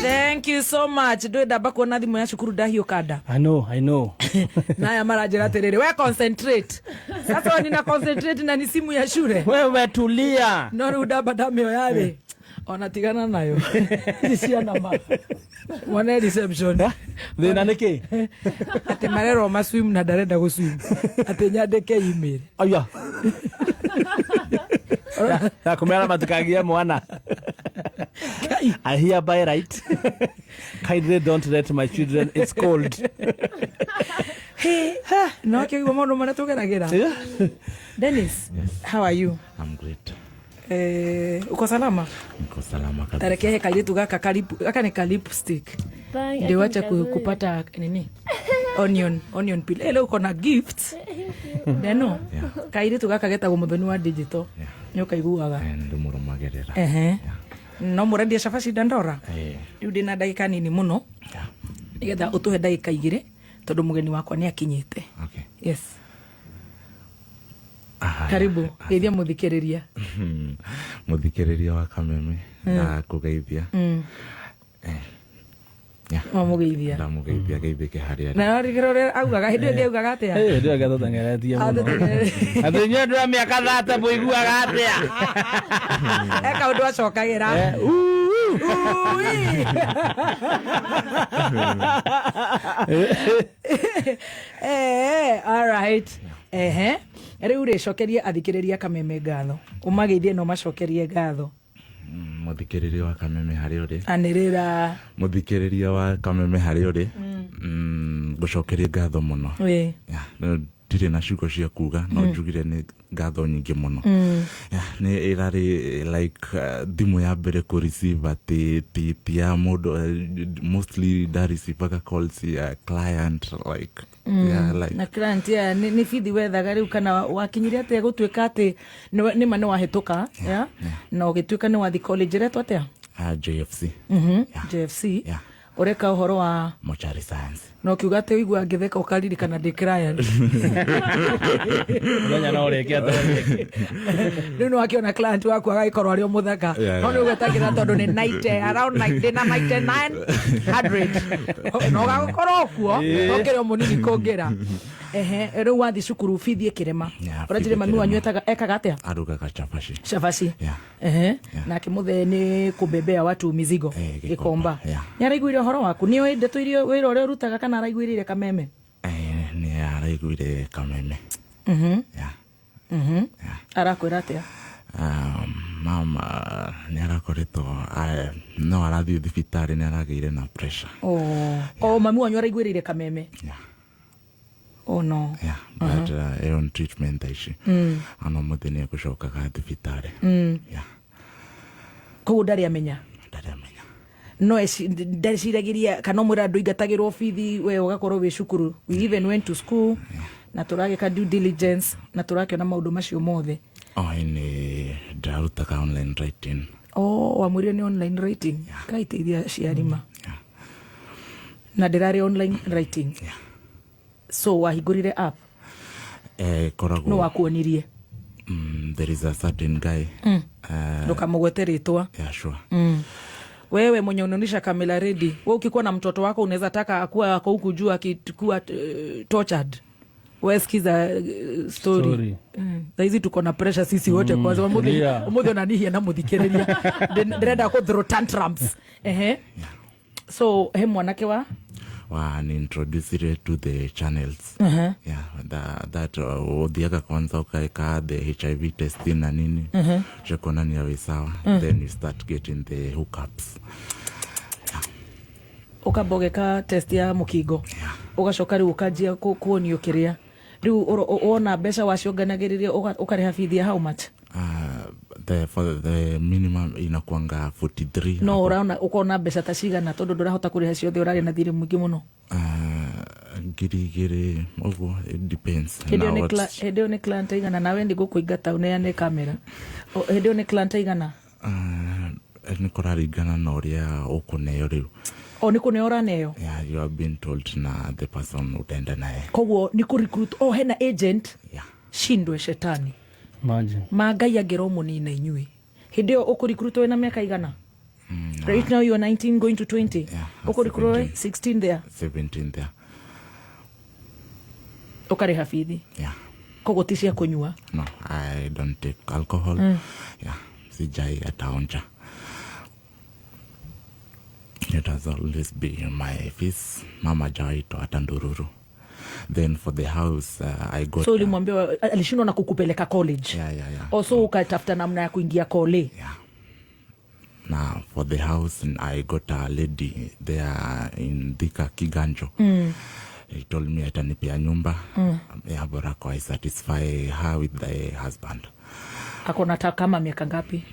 Thank you so much. Ndå ndamba kuona thimå ya cukuru ndahiå nda. I know, I know. Naya maranjä ra atä rä rä we concentrate. Sasa nina concentrate na ni simu ya shule. Wewe tulia. No rä u ndamba ndamä oya rä ona tigana nayo, ici ciana ma mone reception. Thina nĩ kĩ? Atä marerwo maswim na ndarenda gå swim, atä nyandä ke email. Aya. Ya kumera matikagie mwana. Kai. I hereby write. Kindly don't let my children, it's cold. No kä guo maå ndå marä a tå geragä ra. Dennis, how are you? I'm great. Uko salama? Niko salama kabisa. Tarekehe kairitu gaka karibu, gaka nĩ ka lipstick. Bye, Ndio wacha kazuri. Kupata nini, onion peel. Leo uko na gift ndeno. Yeah. Kairitu gaka getagwo Muthoni wa Digital. Yeah. Nĩ ũkaiguaga. Ndimũrũmagĩrĩra. Ehe, no mũrendia cabaci Dandora. Eh, Rĩu ndĩna ndagĩka nini mũno nĩgetha ũtũhe ndagĩka 2 tondũ mũgeni wakwa nĩ akinyĩte. Okay. Yes. Ah, Karibu, geithia mũthikĩrĩria. Mũthikĩrĩria wa Kameme, ndakũgeithia. Yeah. Wamũgeithia. Ndamũgeithia, geithĩke harĩa arĩ. Na rĩrĩa ũrĩa augaga hĩndĩ ĩyo ĩngĩ augaga atĩa? Eh, ndio gatũteng'eretie mũno. Atũteng'eretie. Atĩ inyuĩ andũ a mĩaka 30 mũiguaga atĩa? He kaũndũ acokagĩra. Ui. All right. Ehe, rĩu rĩ cokerie athikĩrĩria Kameme ngatho, ũmageithie na ũmacokerie ngatho. Mũthikĩrĩria wa Kameme harĩa ũrĩ. Anĩrĩra. Mũthikĩrĩria wa Kameme harĩa ũrĩ. Ngũcokerie ngatho mũno. Yeah, no, ndirĩ na ciugo cia kuga, no njugire nĩ ngatho nyingĩ mũno. Yeah, nĩ ĩrarĩ like thimũ ya mbere kũ receive atĩ ti ya mũndũ, mostly nda receivaga calls ya client, like, yeah, like. Na client ya nĩ bithi wethaga rĩu, kana wakinyire atĩa gũtuĩka atĩ nĩma nĩ wahĩtũka, yeah? Na ũgĩtuĩka nĩ wathi college ĩretwo atĩa? JFC. JFC. Yeah. Ũreka ũhoro wa Mortuary science. Na ũkiuga atĩ ũigua ngĩtheka ũkaririkana ndĩ client. Mũthenya no ũrĩke atĩ. Rĩu nĩ wakĩona client waku agagĩkorwo arĩ o mũthaka, no nĩ ũgwetagĩra tondũ nĩ 90 around 90 na 9900 no ũgagũkorwo kuo okĩrĩ o mũnini kũngĩra. Ehe, rĩu wathi cukuru bithi ĩkĩrema. Yeah, ũranjĩre bithi mami wanyu ĩkĩrema. ekaga atĩa? Arugaga cabaci. Cabaci. Yeah. Ehe. Yeah. Nake mũthee nĩ kũbebea watu mizigo. Gĩkomba, Gĩkomba. yeah. Nĩ araiguire ũhoro waku? Nĩ oĩ ndeto iria wĩra ũrĩa ũrutaga kana araiguĩrĩire Kameme? Nĩ araiguire Kameme. Yeah. Arakwĩra atĩa? Mama nĩ arakoretwo no arathiĩ thibitarĩ, nĩ aragĩire na pressure. Oh, mami wanyu araiguĩrĩire Kameme? Yeah. Oh no. Yeah, but on treatment thaa ici, ana mũthĩ nĩ egũcokaga thibitarĩ. Yeah. Koguo ndarĩ amenya? Ndarĩ amenya. No ndeciragĩria kana ũmwĩra andũ ingatagĩrwo bithi, we ũgakorwo wĩ cukuru. We even went to school na tũragĩka due diligence na tũrakĩona maũndũ macio mothe. Oh, nĩ ndarutaga online writing. Oh, wamwĩrire nĩ online writing? Kaiteithia aciari ma. Yeah. Na ndĩrarĩ online writing? Yeah. So wahingũrire app? Koragwo. No wakuonirie? There is a certain guy. Ndũkamũgwete rĩtwa. Yeah, sure. Wewe mwenye unaonyesha kamera ready, we ukikuwa na mtoto wako unaweza taka akuwa ako huku juu akikuwa tortured? We sikiza story. Story. Thaizi tuko na pressure sisi wote kwanza umuthi onanihia na muthikiriria ndĩrenda kũ throw tantrums. Ehe, so he mwanake wa Wa ni introduce to the channels. Yeah, that uthiaga kwanza ukaeka the HIV testing na nini, uh-huh. Kuonania wĩ sawa, then you start getting the hookups. Ũkamba ũgeka test ya mũkingo, ũgacoka rĩu ũkanjia kuonio kĩrĩa rĩu wona mbeca wacionganagĩrĩria ũkarĩha bithi ya how much? For the minimum inakuanga 43. No ũraona ũkona mbeca ta cigana, tondũ ndũrahota kũrĩha ciothe, ũrarĩ na thirĩ mũingĩ mũno? 2000 ũguo, it depends. Hĩndĩ ĩyo Na nĩ hĩndĩ ĩyo nĩ client aigana? Nawe ndĩ gũkũingata ũneane kamera. Hĩndĩ ĩyo nĩ client aigana? Nĩ kũraringana na ũrĩa ũkũneo rĩu. O nĩ kũneo ũraneo? Yeah, you have been told na the person utaenda naye. Koguo nĩ kũ recruit o hena agent? Yeah. Shindwe shetani. Imagine. Ma Ngai angĩra mũnina inyuĩ. Hĩndĩ ĩyo ũkũ recruit wĩna mĩaka igana? Right now you are 19 going to 20. Yeah, Ũkũrĩ 17. 16 there. 17 there. Ũkarĩha bithi. Yeah. Koguo ti cia kũnyua. No, I don't take alcohol. Yeah, sijai ataonja. It has always been my fees. Mama jawaitoa hata ndururu. Then for the house, I got So ulimwambia alishindwa na kukupeleka college. Yeah. Also ukatafuta namna ya kuingia kole. Yeah. Now for the house, I got a lady there in Thika Kiganjo. He told me atanipea nyumba. Yeah, bora kwa I satisfy her with the husband. Akona ta kama miaka ngapi?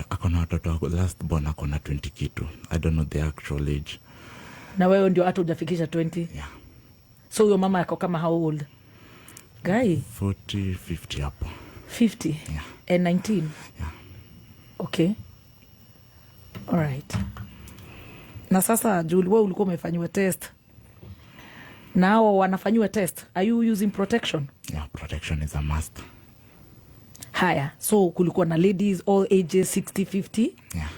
Akona watoto, last born akona 20 kitu. I don't know the actual age. Na wewe ndio hata hujafikisha 20. Yeah. So huyo mama yako kama how old? Guy? 40, 50 hapo. 50? Yeah. And 19? Yeah. Okay. All right. Na sasa Julie, wewe ulikuwa umefanyiwa test. Na hao wanafanyiwa test. Are you using protection? Yeah, protection is a must. Haya, so kulikuwa na ladies all ages 60, 50. Yeah.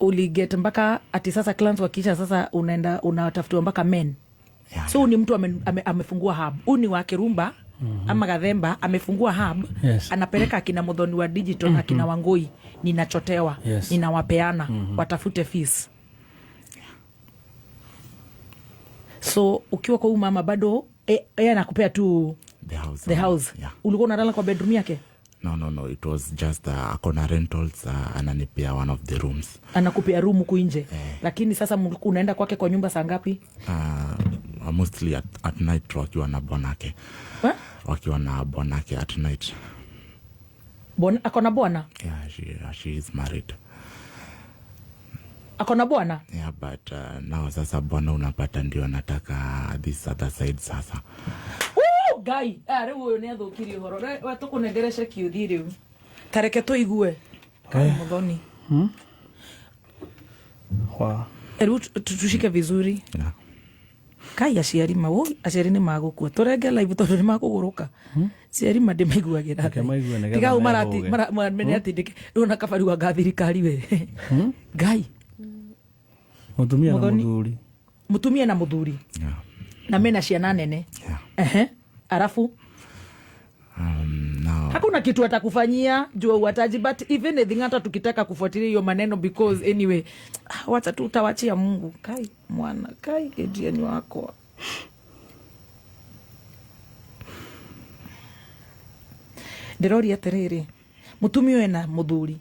Uliget mpaka ati sasa clients wakiisha sasa unaenda unatafutiwa mpaka men. Yeah. So ni mtu amefungua hub. Huyu ni wa Kirumba ama Gathemba amefungua hub. Yes. Anapeleka akina Muthoni wa digital na akina Wangui, ninachotewa. Yes. Ninawapeana watafute fees. So ukiwa kwa huyu mama bado yeye anakupea tu The house. The house. Yeah. Ulikuwa unalala kwa bedroom yake? No, it was just akona rentals, ananipea one of the rooms. Anakupea room huku nje. Lakini sasa unaenda kwake kwa nyumba saa ngapi? Mostly at night wakiwa na bwanake. Eh? Wakiwa na bwanake at night. Bwana, akona bwana? Yeah, she is married. Akona bwana? Yeah, but now sasa bwana unapata ndio anataka this other side sasa. Woo, guy, rĩu ũyũ nĩ athũkirie ũhoro. We tũkũnengereca kĩũthi rĩu. Ta reke tũigue. Kai Muthoni. Wow. Rĩu tushike vizuri. Yeah. Kai aciari ma, woi, aciari nĩ magũkua. Tũrenge live tondũ nĩ makũgũrũka. Aciari ma ndĩmaiguagĩra Reke maigue nĩgetha Tiga hau mehũge. mene atindĩke. Rĩu ona kabarua ga thirikari we. Ngai. Mũtumia na Muthoni. mũthuri. Mũtumia na mũthuri. Yeah. Na mena ciana nene. Yeah. Ehe. Alafu Now hakuna kitu atakufanyia jua uataji, but if anything hata tukitaka kufuatilia hiyo maneno because anyway, wacha tu utawachia Mungu. Kai mwana, kai Adrian wako. Ndĩroria atĩrĩrĩ, mũtumia ũyũ ena mũthuri.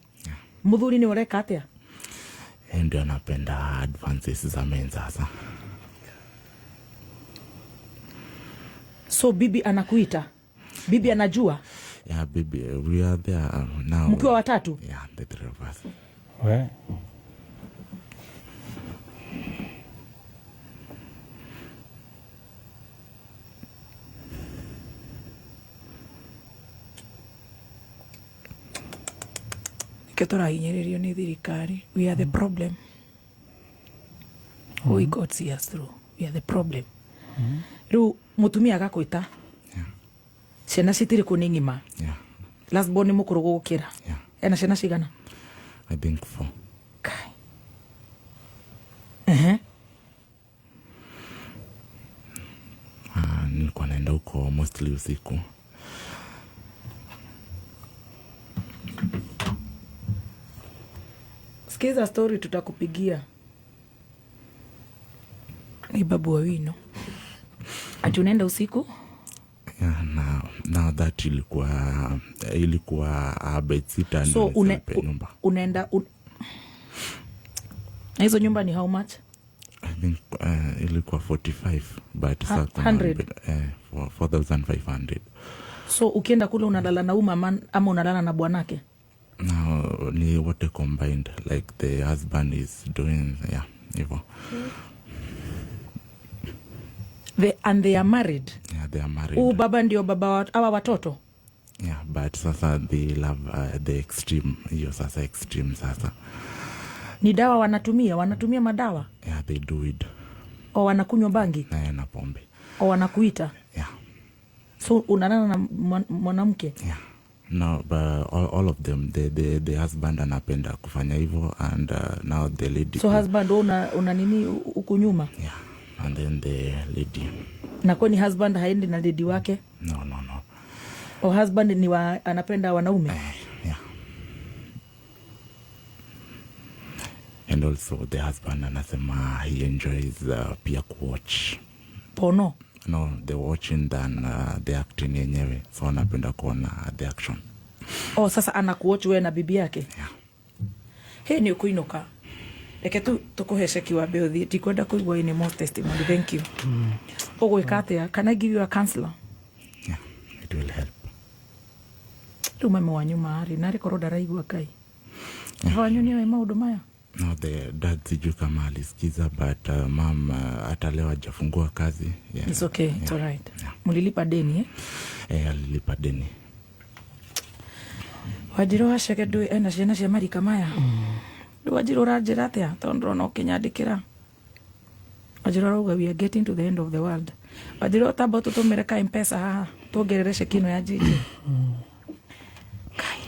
Mũthuri nĩ ũreka atĩa? Yeye ndio anapenda advances za men sasa. So bibi anakuita? Bibi anajua? Yeah, bibi, we are there now. Mkiwa watatu? Yeah, the three of us. We. Nĩkĩo tũrahinyĩrĩrio nĩ thirikari. We are the problem. We God see us through. We are the problem. Rĩu mũtumia agakwĩta. Yeah. Ciana citirĩ kũ nĩ ng'ima. Yeah. Last born nĩ mũkũrũ gũgũkĩra. Yeah. Ena ciana cigana? I think 4. Kai. Ehe. Nilikuwa naenda huko mostly usiku. Sikiza story tutakupigia. Ni babu wa wino. Ati unaenda usiku? Yeah, now that ilikuwa bedsitter So ndio nisipe nyumba. unaenda na hizo nyumba ni how much? I think ilikuwa 45, but sasa kuna 100? 4,500. So ukienda kule unalala na huyu mama ama unalala na bwanake? No, ni wote combined, like the husband is doing, yeah, hivyo. And they are married? Yeah, they are married. Huu baba ndio baba hawa watoto? Yeah, but sasa they love the extreme. Hiyo sasa extreme sasa. Ni dawa wanatumia? Wanatumia madawa? Yeah, they do it. O wanakunywa bangi? Na pombe. O wanakuita? Yeah. So unalala na mwanamke? Yeah. No, but all of them, the husband anapenda kufanya hivyo and now the lady. So husband wewe una nini huku nyuma? Yeah, and then the lady. Na kwani husband haendi na lady wake? No. O husband ni wa, anapenda wanaume? Yeah. And also the husband anasema he enjoys pia kuwatch. Pono? No, the watching than the acting yenyewe. So anapenda kuona the action. Oh, sasa anakuwatch wewe na bibi yake? Yeah. Hey, ni ukuinuka. Reke tu tukuhe ceki wambe uthie, ndikwenda kuigua any more testimony. Thank you. Ũgwĩka atĩa? Can I give you a counselor? Yeah, it will help. Rĩu mami wanyu marĩ narĩ korwo ndaraigua Ngai. Baba wanyu nĩoĩ maũndũ maya? No, the dad sijui kama alisikiza, but mom hata leo hajafungua kazi. Yeah. It's okay, it's Yeah. all right. Yeah. Mulilipa deni, eh? Eh, alilipa deni. Wanjirũ waceke ndũĩ ena ciana cia marika maya. Rĩu Wanjirũ ũranjĩra atĩa tondũ ndĩrona ũkĩnyandĩkĩra. Wanjirũ arauga we are getting to the end of the world. Wanjirũ tamba ũtũtũmĩre ka M-Pesa haha tuongerere ceki ĩno ya Gigi. Kai.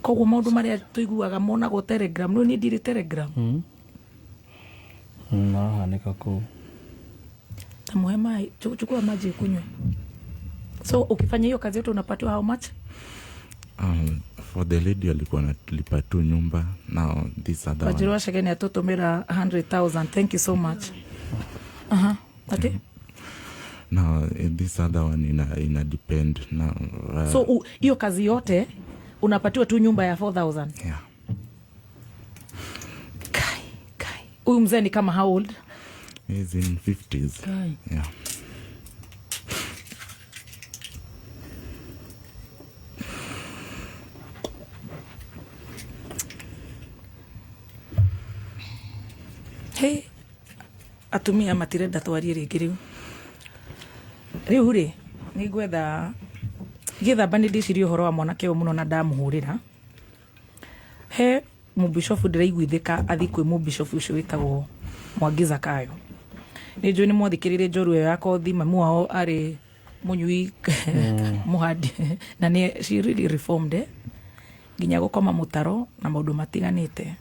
Koguo maũndũ marĩa tũiguaga monagwo Telegram, rĩu niĩ ndirĩ Telegram. Marahanĩka kũu. Tamuhe maĩ, chukua maji ukunywe. So ukifanya hiyo kazi yote unapatiwa how much? For the lady alikuwa analipa tu nyumba. Now this other Wanjirũ one. waceke nĩ atũtũmĩra 100,000. Thank you so much. Aha. Ati? Now this other one ina depend now. So hiyo kazi yote unapatiwa tu nyumba ya 4,000. Yeah. Kai, kai. Huyu mzee ni kama how old? He's in 50s. Kai. Yeah. Hey, atumia matirenda twarie rĩngĩ rĩu. Rĩu rĩ, nĩ ngwetha gĩthamba nĩ ndĩcirie ũhoro wa mwanake ũyũ mũno na ndamũhũrĩra. He mũbishofu ndĩraiguithĩka athiĩ kwĩ mũbishofu ũcio wĩtagwo Mwangi Zakayo. Nĩ njũĩ nĩ mwathikĩrĩirie njorua ĩyo ya kothi, mamu wao arĩ mũnyui mũhandi na nĩ she really reformed, eh? Nginya gũkoma mũtaro na maũndũ matiganĩte.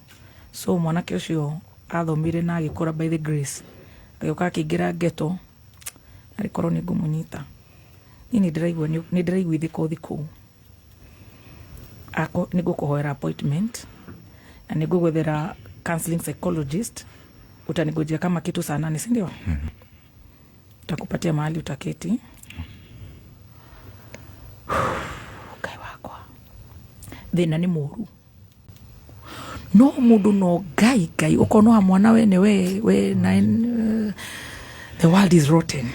So mwanake ũcio athomire na agĩkũra by the grace, agĩũka akĩingĩra ghetto, arĩkorwo nĩ ngũmũnyita. Niĩ nĩ ndĩraigua nĩ ndĩraiguithĩka ũthi kũu. Ako nĩ ngũkũhoera appointment na nĩ ngũgwethera counseling psychologist, utanigojea kama kitu saa 8, si ndio? Takupatia mahali utaketi. Ngai wakwa. Thĩna nĩ mũru. No mũndũ no Ngai, Ngai ũkonoha mwana wene we nine, the world is rotten.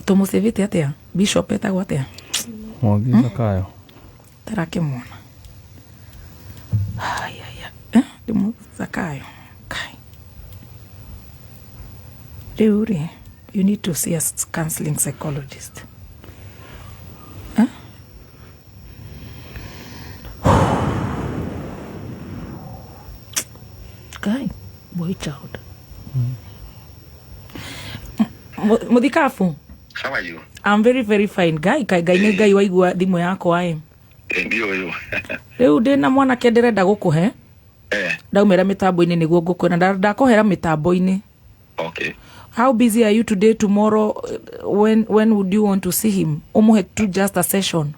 Tũmũcĩvĩte atĩa? Bishop etagwo atĩa? Mwangi Zakayo. Tarakĩmuona. Haya. Ndĩmũ Zakayo. Kai. Rĩu rĩ, you need to see a counseling psychologist. Huh? Kai, boy child. Muthikabu. How are you? I'm very very fine. Ngai, kai, Ngai nĩ Ngai waigua thimũ yakwa ĩ. Ndio ũyũ. Rĩu ndĩna mwanake ndĩrenda gũkũhe. Ndaumĩra mĩtambo-inĩ nĩguo ngũkwĩra. Ndakũhera mĩtambo-inĩ. Okay. How busy are you today, tomorrow? When would you want to see him? Ũmũhe tu just a session.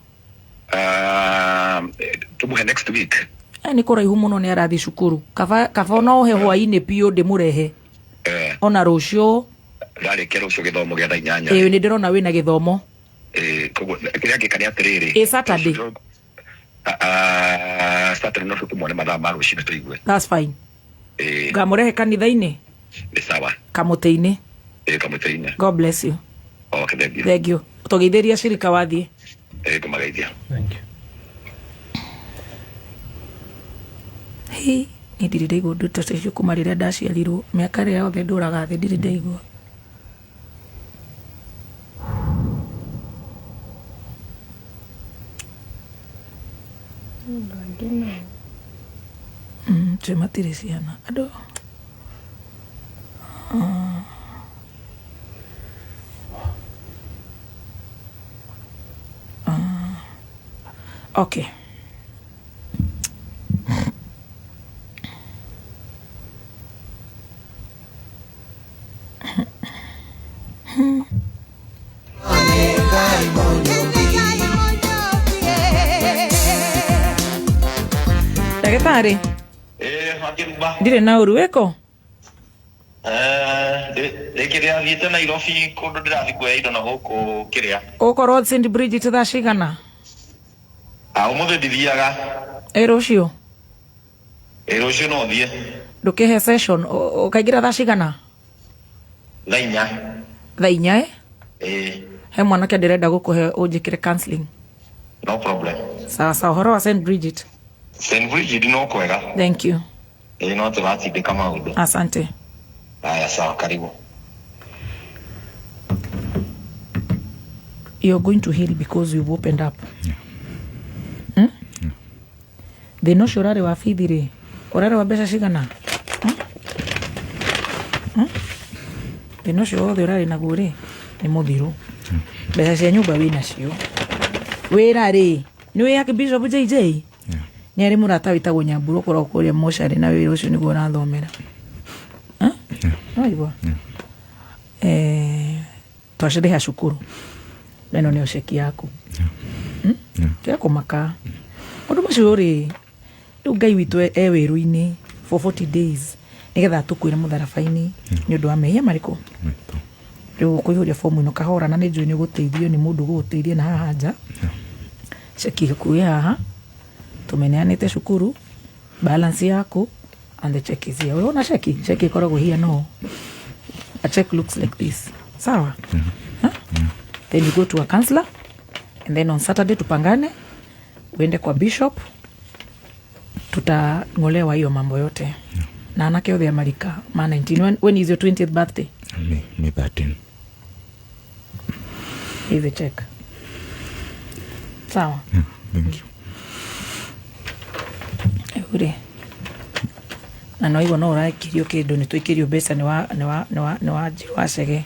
Tumuhe next week. Nĩ kũraihu mũno nĩ arathiĩ cukuru. Kaba no ũhe hwaĩ-inĩ biũ ndĩmũrehe. Ona rũciũ. Ndarĩkia rũciũ gĩthomo gĩa thaa inyanya. Ĩĩ, nĩ ndĩrona wĩna gĩthomo. Koguo kĩrĩa ngĩka nĩ atĩrĩrĩ. Saturday. Saturday no tũmwone mathaa ma rũcinĩ tũigue. That's fine. Ngamũrehe kanitha-inĩ? Nĩ sawa. Kamũtĩ-inĩ. Kamũtĩ-inĩ. God bless you. Okay, thank you. Thank you. Tũgeithĩria cirika wathiĩ. Ngũmageithia. Thank you. Hey, niĩ ndirĩ ndaigua ũndũ ta ũcio kuma rĩrĩa ndaciarirwo. Mĩaka ĩrĩa yothe ndũraga thĩ ndirĩ ndaigua. Twĩ matirĩ ciana. Andũ. Okay. Ndagĩtarĩ. Wakĩruba. Ndirĩ na ũru wĩkũ? Rĩngĩ thiĩte Nairobi kũndũ ndĩrathiĩ kuoya indo na gũkũ kĩrĩa. Ũgũkorwo St Bridget thaa cigana? Ũmũthĩ ndithiaga. Ĩ rũciũ? Ĩ rũciũ no thiĩ. Ndũkĩhe session, ũkaingĩra thaa cigana? Thaa inya. Thaa inya ĩ? Ĩ. He mwanake ndĩrenda gũkũhe ũnjĩkĩre counseling. No problem. Sawa sawa, ũhoro wa St Bridget? St Bridget no kwega. Thank you. Ĩ no tũratindĩka maũndũ. Asante. Haya, sawa, karibu. You're going to heal because you've opened up. Thĩna ũcio ũrarĩ wa bithi rĩ, ũrarĩ wa mbeca cigana? Thĩna ũcio wothe ũrarĩ naguo rĩ, nĩ mũthiru. Mbeca cia nyũmba wĩ nacio. Wĩra rĩ, nĩ wĩ Archbishop JJ? Nĩ arĩ mũrata wĩtagwo Nyambura ũkoragwo kũrĩa mocarĩ na wĩra ũcio nĩguo ũrathomera. Waigua? Twacirĩha cukuru. Na ĩno nĩyo ceki yaku. Tiga kũmaka. Maũndũ macio rĩ, rĩu Ngai witũ e wĩru-inĩ for 40 days nĩgetha atũkuĩre mũtharaba-inĩ nĩ ũndũ wa mehia marĩkũ? Rĩu ũkũihũria fomu ĩno kahora na nĩ njũĩ nĩ ũgũteithio nĩ mũndũ ũgũgũteithia na haha nja. Ceki yaku ĩ haha, tũmĩneanĩte cukuru, balance yaku and the check is here. Ũrona ceki? Ceki ĩkoragwo here no. A check looks like this. Sawa? Huh? Then you go to a counselor and then on Saturday tupangane uende kwa bishop, tutang'olewa hiyo mambo yote. Na anake othe amarika ma 19. When is your 20th birthday? May 13. Here's the check. Sawa? Yeah, thank you. Ure. Na no igua no ũraikĩrio kĩndũ nĩ tũikĩrio mbeca nĩ wa Njiru wa Chege.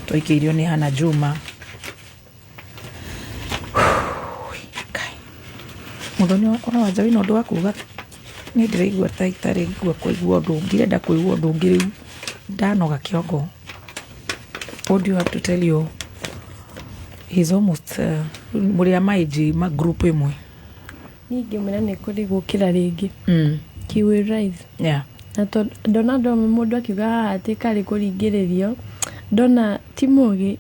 Tũikĩirio nĩ Hannah Juma. Mũthoni wakwa wa nja wĩna ũndũ wa kuga? Nĩ ndĩraigua ta itarĩ igua kũigua ũndũ ũngĩ, ndĩrenda kũigua ũndũ ũngĩ rĩu. Ndanoga kĩongo. What do you have to tell you? He's almost mũrĩ a maiji ma group ĩmwe. Niĩ ingĩmwĩra nĩ kũrĩ gũkĩra rĩngĩ. He will rise. Yeah. Na ndona andũ amwe mũndũ akiuga haha atĩ karĩ kũringĩrĩrio, ndona ti mũgĩ.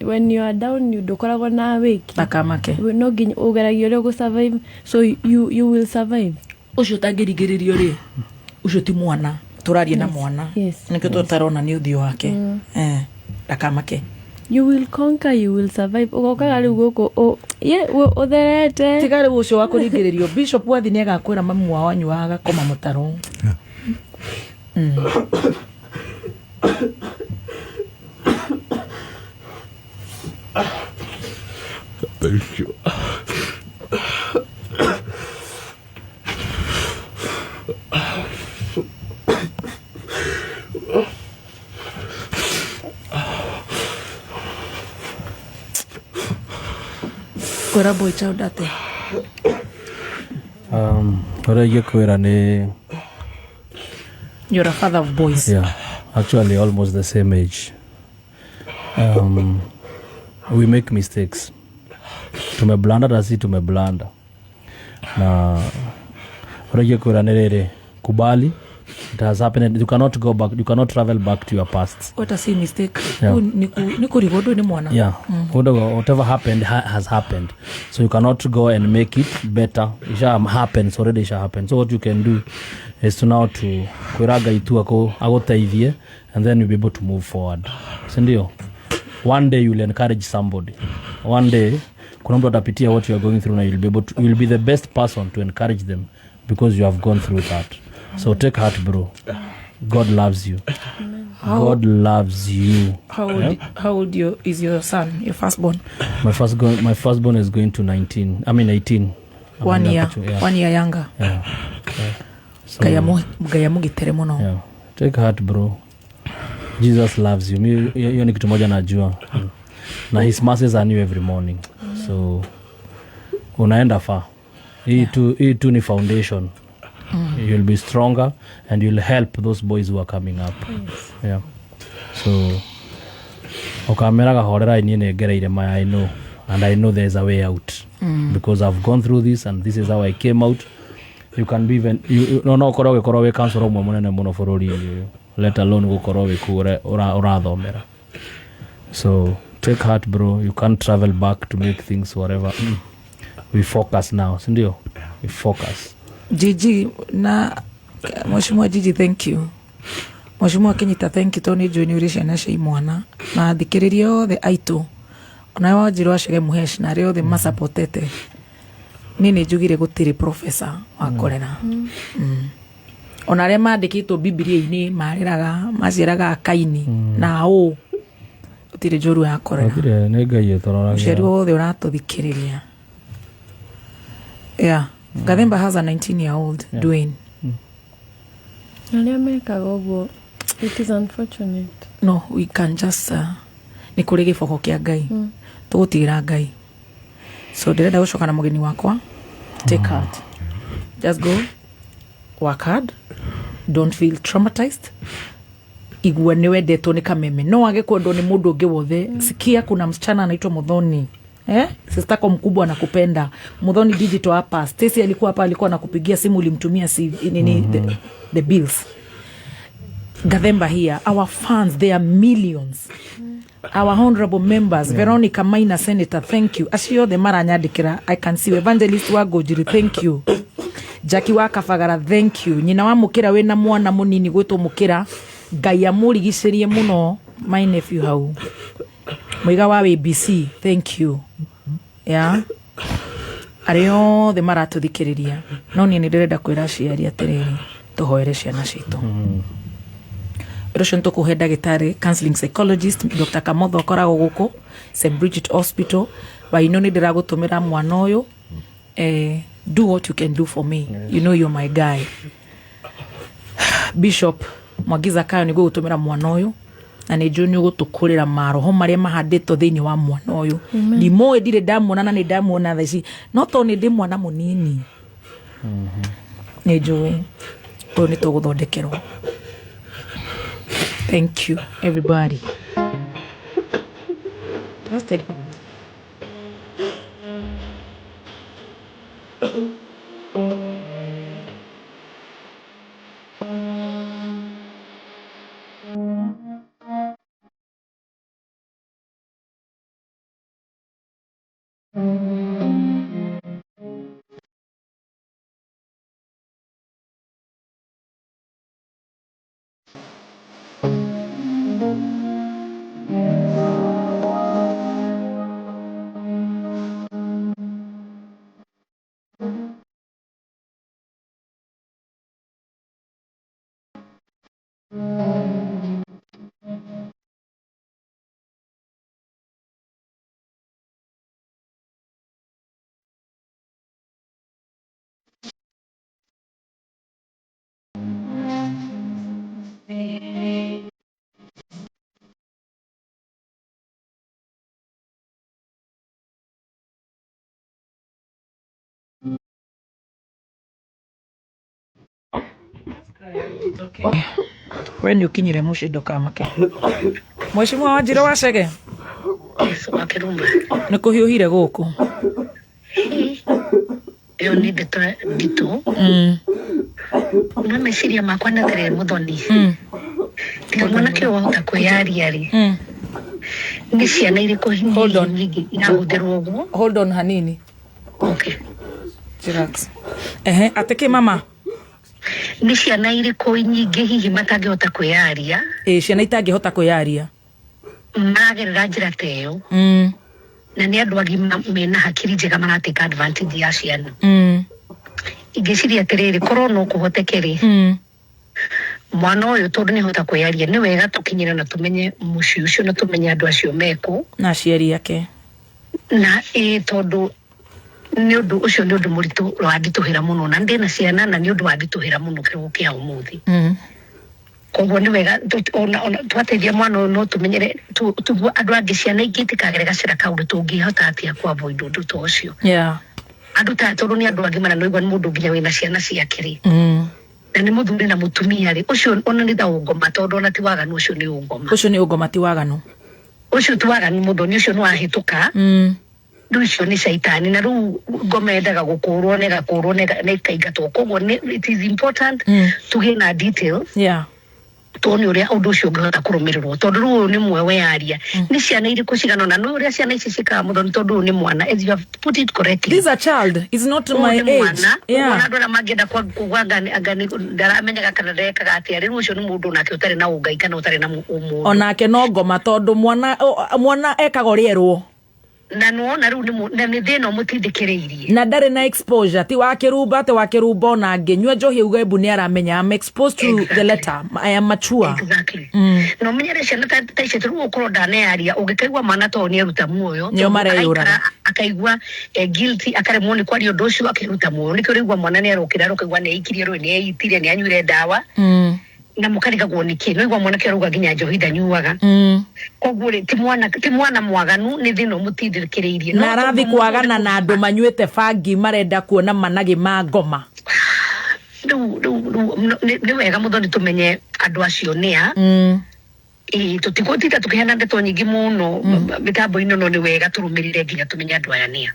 When you are down you ndũkoragwo na wĩki. Ndakamake. No nginya ũgeragia ũrĩa ũgũ-survive, so you will survive. Ũcio ũtangĩringĩrĩrio rĩ, ũcio ti mwana. Tũraria na mwana. Yes. Nĩkĩo tũtarona nĩ ũthiũ wake. Ndakamake. You will conquer, you will survive. Ũgokaga rĩu gũkũ ũtherete. Tiga rĩu ũcio wa kũringĩrĩrio. Bishop wathi nĩ agakwĩra mamu wao anyuaga agakoma mũtaro. Thank you. Kwĩra boy child atĩa? Ũrĩa ingĩkwĩra nĩ You're a father of boys. Yeah, actually almost the same age. We make mistakes. Tumeblanda na si tumeblanda. Na ũrĩa ingĩkwĩra nĩ rĩrĩ, kubali it has happened. You cannot go back, you cannot travel back to your past. What a silly mistake. Yeah. Ni kurigwo ndũĩ nĩ mwana. Yeah. Whatever happened has happened. So you cannot go and make it better. It shall happen, so already it shall happen. So what you can do is to now to kwĩra Ngai tu agũteithie, and then you'll be able to move forward. Si ndio? One day you'll encourage somebody. One day kuna mtu atapitia what you are going through, na you'll be able to, you'll be the best person to encourage them because you have gone through that. So take heart, bro. God loves you. God loves you. How old is your son, your firstborn? My firstborn is going to 19. I mean 18. 1 year. Yeah. 1 year younger. Yeah. So, Gaya muno. Yeah. Take heart, bro. Jesus loves you. Mi hiyo ni kitu moja najua. Na his mercies are new every morning. So Unaenda far. Hii tu, hii tu ni foundation. You'll be stronger and you'll help those boys who are coming up. Yeah. So ukameraga horera, niĩ nĩ ngereire maya. I know, and I know there's a way out because I've gone through this and this is how I came out. You can be even no ũkorwo ũgĩkorwo wĩ councillor ũmwe mũnene mũno bũrũri-inĩ ũyũ, let alone gũkorwo wĩ kũu ũrathomera. So take heart, bro. You can't travel back to make things whatever. We focus now, sindio? We focus. Gigi na Mheshimiwa Gigi, thank you. Mheshimiwa Kinyita, thank you, tondũ nĩ njũĩ nĩ ũrĩ ciana cia imwana na athikĩrĩria othe aitũ, ona Wanjirũ Wacege Mũhesh na arĩa othe masapotete niĩ. Nĩ njugire gũtirĩ professor wa korera. Ona arĩa mandĩkĩtwo Bibilia-inĩ mareraga maciaraga Kaini na ũ gũtirĩ njũru ya korera. Gũtirĩ, nĩ Ngai ĩtũroragĩra. Mũciari wothe ũratũthikĩrĩria, yeah. Gathemba has a 19 year old. Dwayne. Arĩa mekaga ũguo, it is unfortunate. No we can just nĩ kũrĩ gĩboko kĩa Ngai, tũgũtigĩra Ngai. So ndĩrenda gũcoka na mũgeni wakwa. Take heart, just go work hard, don't feel traumatized. Igua nĩ wendetwo nĩ Kameme, no wage kwendwo nĩ mũndũ ũngĩ wothe. Sikia, kuna msichana anaitwa Muthoni, eh? Sistako mkubwa anakupenda. Muthoni Digital hapa, Stacy alikuwa hapa, alikuwa anakupigia simu, ulimtumia CV, nini, the bills. Gathemba here, our fans, they are millions. Our honorable members, Veronica Maina, senator, thank you. Acio othe maranyandĩkĩra, I can see you. Evangelist wa Ngũnjiri, thank you. Jackie wa Kabagara, thank you. Nyina wa Mũkĩra wĩna mwana mũnini gwĩtwo Mũkĩra, Ngai amũrigicĩrie mũno. My nephew hau mũiga wa ABC, thank you. Yeah, arĩa othe maratũthikĩrĩria, no niĩ nĩ ndĩrenda kwĩra aciari atĩrĩrĩ, tũhoere ciana citũ. Wĩra ũcio nĩ tũkũhe ndagĩtarĩ counseling psychologist Dr. Kamotho, ũkoragwo gũkũ St Bridget Hospital. Waino, nĩ ndĩragũtũmĩra mwana ũyũ. Do what you can do for me. You know you're my guy. Bishop Mwagiza Kayo, nĩ ngũgũtũmĩra mwana ũyũ na nĩ njũĩ nĩ ũgũtũkũrĩra maroho marĩa mahandĩtwo thĩinĩ wa mwana ũyũ. Ndimũĩ, ndirĩ ndamuona, na nĩ ndamuona thaa ici, no tondũ nĩ ndĩ mwana mũnini, nĩ njũĩ ũyũ nĩ tũgũthondekerwo. Thank you, everybody. Just take. We nĩ ũkinyire mũciĩ, ndũkamake. Mheshimiwa Wanjirũ Wacege. Wakĩrumba. Nĩ kũhiũhire gũkũ. Ĩyo nĩ ndeto nditũ. No meciria makwa nĩ atĩrĩrĩ, Mũthoni, tiga mwanake ũyũ wahota kwĩyaria rĩ, nĩ ciana irĩkũ Hold on. nyingĩ irahũthĩrwo ũguo? Hold on hanini. Okay. Chillax. Ehe, atĩkĩ mama? Nĩ ciana irĩkũ nyingĩ hihi matangĩhota kwĩyaria? Ĩ, ciana itangĩhota kwĩyaria. Maragerera njĩra ta ĩyo, na nĩ andũ agima mena hakiri njega maratake advantage ya ciana. Ingĩciria atĩrĩrĩ, korwo no kũhoteke rĩ, mwana ũyũ tondũ nĩ ahota kwĩyaria, nĩ wega tũkinyĩre na tũmenye mũciĩ ũcio na tũmenye andũ acio mekũ. Na aciari ake. Na ĩ, tondũ nĩ ũndũ ũcio nĩ ũndũ mũritũ wanditũhĩra mũno, na ndĩna ciana, na nĩ ũndũ wanditũhĩra mũno kĩroko kĩa ũmũthĩ. Koguo nĩ wega ona twateithia mwana ũyũ, no tũmenyere tiguo andũ angĩ, ciana ingĩ itikagere gacĩra kau, tũngĩhota atĩa ku avoid ũndũ ta ũcio. Andũ ta tondũ nĩ andũ agima na nĩwaigua nĩ mũndũ nginya wĩna ciana ciake rĩ, na nĩ mũthuri na mũtumia rĩ, ũcio ona nĩ ta ũngoma, tondũ ona ti waganu, ũcio nĩ ũngoma. Ũcio nĩ ũngoma, ti waganu. Ũcio ti waganu, mũthoni ũcio nĩ wahĩtũka. Rĩu icio nĩ caitani, na rĩu ngoma yendaga gũkũrwo na ĩgakũrwo na ĩkaingatwo. Koguo it is important tũgĩe na details, tuone ũrĩa ũndũ ũcio ũngĩhota kũrũmĩrĩrwo, tondũ rĩu ũyũ nĩ mwe weyaria nĩ ciana irĩkũ cigana ũna, nĩ ũrĩa ciana ici ciĩkaga, mũthoni, tondũ ũyũ nĩ mwana, as you have put it correctly. This is a child, is not Ũyũ my nĩ age. mwana. Ũguo andũ arĩa mangĩenda kuga anga ndaramenyaga kana ndekaga atĩa, rĩu ũcio nĩ mũndũ nake ũtarĩ na ũngai kana ũtarĩ na ũmũndũ. Onake no ngoma, tondũ mwana ekaga ũrĩa erwo. Na nĩwona rĩu na nĩ thĩna ũmũtindĩkĩrĩirie. Na ndarĩ na exposure, ti wa kĩrumba, atĩ wa kĩrumba ona ngĩnyua njohi auge mbu nĩ aramenya I'm exposed to the letter, I am mature. Exactly. Na ũmenyere ciana ta icio, rĩu ũkorwo ndanearia, ũngĩkaigua mwana to nĩ eruta muoyo. Nĩo tondũ mareyũraga. araikara akaigua guilty, akaremwo nĩ kwaria ũndũ ũcio, akeruta muoyo. Nĩkĩo ũraigua mwana nĩ arokĩra, ũkaigua nĩ eikirie rũĩ, nĩ eitire, nĩ anyuire ndawa, na mũkarigagwo nĩkĩ. No igua mwanake arauga nginya njohi ndanyuaga. Koguo rĩ, ti mwana mwaganu, nĩ thĩna ũmũtindĩkĩrĩirie. Na arathi kwagana na andũ manyuĩte bangi, marenda kuona managĩ ma ngoma. Rĩu nĩ wega, mũthoni, tũmenye andũ acio nĩa. Ĩĩ, tũtigũtinda tũkĩheana ndeto nyingĩ mũno mĩtambo-inĩ, no nĩ wega tũrũmĩrĩre nginya tũmenye andũ aya nĩa.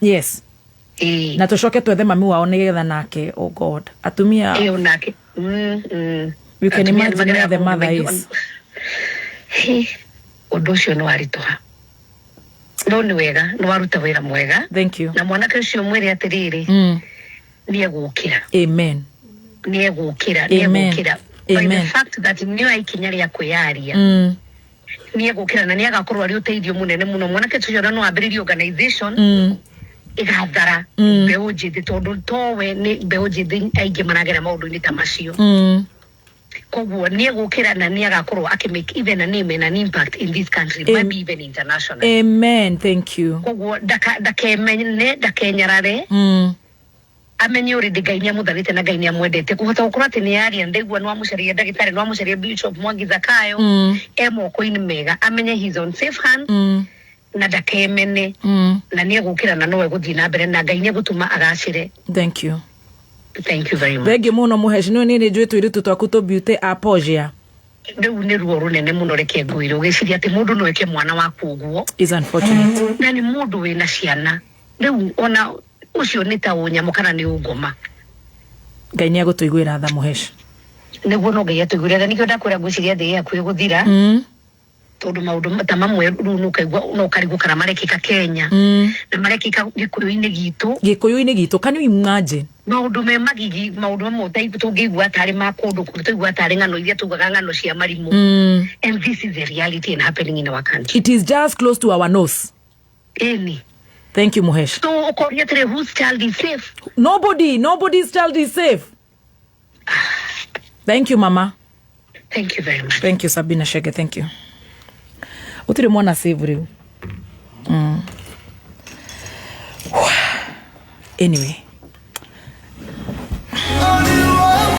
Ĩĩ. Na tũcoke twethe mami wao nĩgetha nake, oh God, atumia. Ĩyo nake. You can Atumia imagine where the nĩmageraga mother maũndũ is. maingĩ. Hĩ, ũndũ ũcio nĩ waritũha, no nĩ wega nĩ waruta wĩra mwega. Thank you. Na mwanake ũcio mwĩre atĩrĩrĩ, nĩ egũkĩra. Amen. Nĩ egũkĩra, nĩ Amen. egũkĩra. By the Amen. fact that nĩ ikinya rĩa kwĩyaria, nĩ egũkĩra na nĩ agakorwo arĩ ũteithio mũnene mũno. Mwanake ũcio ona no ambĩrĩrie organization ĩgathara mbeũ njĩthĩ, tondũ towe, nĩ mbeũ njĩthĩ aingĩ maragera maũndũ-inĩ ta macio. Koguo nĩ egũkĩra na nĩ agakorwo akĩmake even a name and an impact in this country, maybe even internationally. Amen, thank you. Koguo ndakemene, ndakenyarare. Amenye already Ngai nĩ amũtharĩte na Ngai nĩ amwendete. Kũhota gũkorwo atĩ nĩ yaria, ndaigua nĩ wamũcaria ndagĩtarĩ, nĩ wamũcaria Bishop Mwangi Zakayo, e moko-inĩ mega. Amenye he's on safe hands na ndakemene, na nĩ egũkĩra na no egũthiĩ na mbere na Ngai nĩ egũtũma agacĩre. Thank you. Thank you very much. Thengiũ mũno, mũheci. Nĩ nĩ njũĩ tũirĩtu twaku tũ beauty a Portia. Rĩu nĩ ruo rũnene mũno, reke ngwĩre, ũgĩciria atĩ mũndũ no eke mwana waku ũguo. Is unfortunate. Na nĩ mũndũ wĩna ciana. Rĩu ona ũcio nĩ ta ũnyamũ kana nĩ ũngoma. Ngai nĩ egũtũiguĩra tha, mũheci. Nĩguo, no Ngai atũiguĩre tha. Nĩkĩo ndakwĩra ngwĩciria thĩ ĩ hakuhĩ gũthira, tondũ maũndũ ta mamwe rĩu nĩ ũkaigua no ũkarigwo kana marekĩka Kenya na marekĩka Gĩkũyũ-inĩ gitũ. Gĩkũyũ-inĩ gitũ, can you imagine? Maũndũ me magigi, maũndũ mamwe tũngĩigua tarĩ ma kũndũ kũngĩ, tũigua tarĩ ng'ano iria tugaga, ng'ano cia marimũ, and this is the reality and happening in our country. It is just close to our nose. Ĩni. Thank you, muhesh. So ũkoria atĩrĩ, whose child is safe? Nobody, nobody's child is safe. Thank you, mama. Thank you very much. Thank you, Sabina Shege. Thank you. Utire mwana save riu. Anyway.